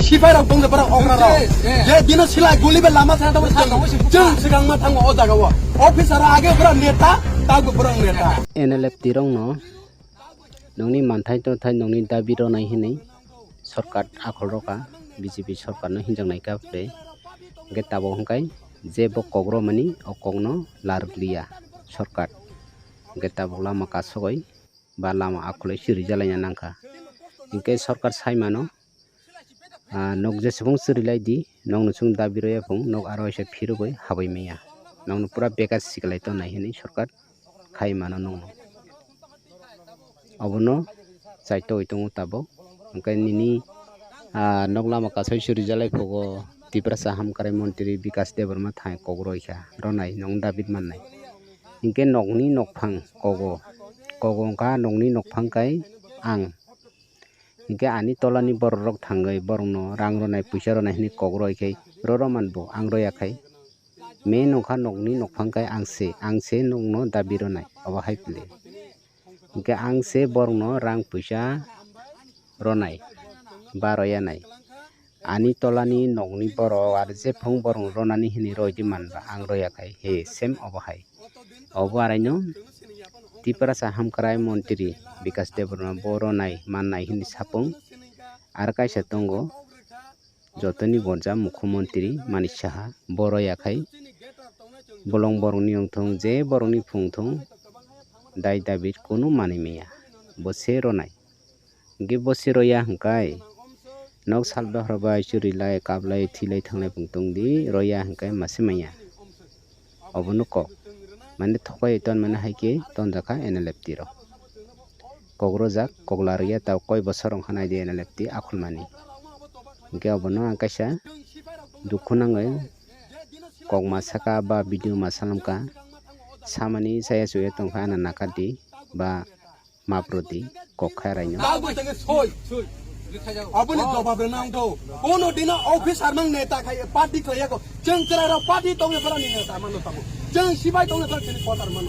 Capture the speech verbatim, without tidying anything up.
Sipai rok bung de borok okra rok. Eh, eh. Je dino silai guli be lama sana tamo chwng, chwng swkang ma thango o jaga o. Officer age borok neta, tabo borok neta. N L F T rok no nongni manthai tongthai nongni dabi rwnai hinwi sorkar akhol rokha, B J P sorkar no hinjak nai kha phle. Hwnkhe tabuk hwnkhe je bo kok rwmani o kok no lar liya sorkar. Hwnkhe tabuk lama kasugwi ba lama akhulwi siri jalaina nangkha. Hinkhe sorkar sai mano, ah, nok jeswkung siri lai di, nokno chwng dabi rwya phung, nok aro waisa phirogwi habwi manya. Nokno pura bekar siklai tongnai hinwi sorkar khai mano nokno. Obono chaitogwi tongo tabuk. Hinkhe nini, ah, nok lama kasai siri jalai phugo Tiprasa hamkrai montri Bikas Debbarma thai kok roikha, ronai nokno dabi mannai. Hinkhe nokni nokphang kogo, kogo wngkha nokni nokphang kai ang. Hinkhe ani tolani borok rok thangwi borokno rang ronai, puisa ronai hinwi kok roi khai roro manbo ang roya khai. Me nokha nokni nokphang kai ang se, ang se nokno dabi ronai, obo hai phle. Hinkhe ang se borokno rang puisa ronai ba roya nai. Ani tolani nokni borok aro jephang borok ronani hinwi roidi manba ang roya khai he sem obo hai. Obo araino Tiprasa hamkrai montri Bikas Debbarma bo ronai mannai hinwi sapung. Aro kaisa tongo jotoni borja mukhyamantri Manik Saha bo roya khai bolong borokni wngthung je borokni phung thung dai dabi kunu manwi manya bo se ronai. Hwnkhe bo se roya hwnkhe nok sal dohor bai chwrwi lai kap lai thwi lai thang lai pung tong di, roya hwnkhe ma se manya. Obono kok mane thokai ton mane hai khe tonjak kha N L F T rok. Kok rojak, kok la rwya ta koi bosor wng kha nai di N L F T akhulmani. Hwnkhe obono ang kaisa dukhu nangwi kok ma saka ba video ma salam kha. Samani saya chuya tong kha ano nakar di ba map rwdi kok khairaino. Tabuk tangwi soi. Aboni jobab rwna ang do. Kono dino officer mang neta khai party khlaiya ko. Chwng chwrai rok party tongwi borok ni neta mano tamo. Chwng sibai tongwi borok chini kotor mano.